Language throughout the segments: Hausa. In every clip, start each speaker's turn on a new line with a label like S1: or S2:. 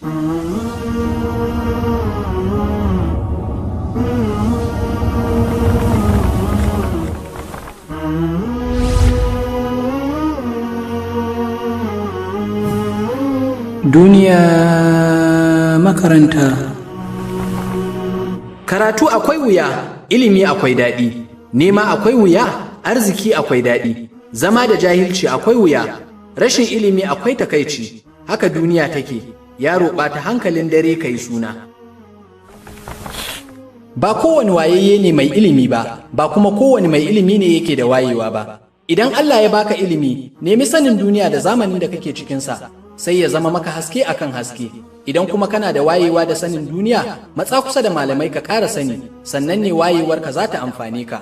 S1: Duniya makaranta.
S2: Karatu akwai wuya, ilimi akwai daɗi, nema akwai wuya, arziki akwai daɗi, zama da jahilci akwai wuya, rashin ilimi akwai takaici, haka duniya take, yaro ɓata hankalin dare ka yi suna. Ba kowane wayayye ne mai ilimi ba, ba kuma kowane mai ilimi ne yake da wayewa ba. Idan Allah ya baka ilimi, nemi sanin duniya da zamanin da kake cikinsa, sai ya zama maka haske akan haske. Idan kuma kana da wayewa da sanin duniya, matsa kusa da malamai ka ƙara sani, sannan ne wayewarka za ta amfane ka.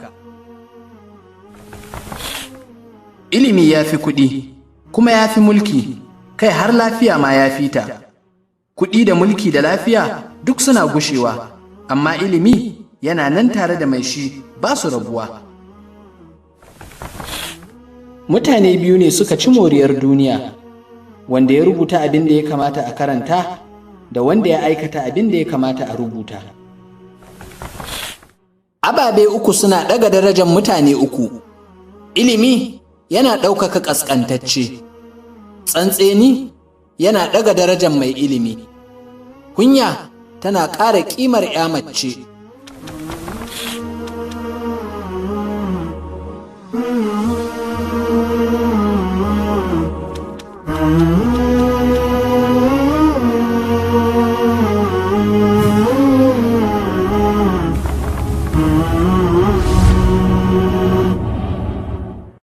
S2: Ilimi ya fi kuɗi, kuma ya fi mulki, kai har lafiya ma ya fi ta. Kuɗi da mulki da lafiya duk suna gushewa, amma ilimi yana nan tare da mai shi ba su rabuwa. Mutane biyu ne suka ci moriyar duniya, wanda ya rubuta abin da ya kamata a karanta da wanda ya aikata abin da ya kamata a rubuta. Ababe uku suna ɗaga darajar mutane uku. Ilimi yana ɗaukaka ƙasƙantacce, tsantseni yana ɗaga darajar mai ilimi, kunya tana ƙara ƙimar ‘ya mace.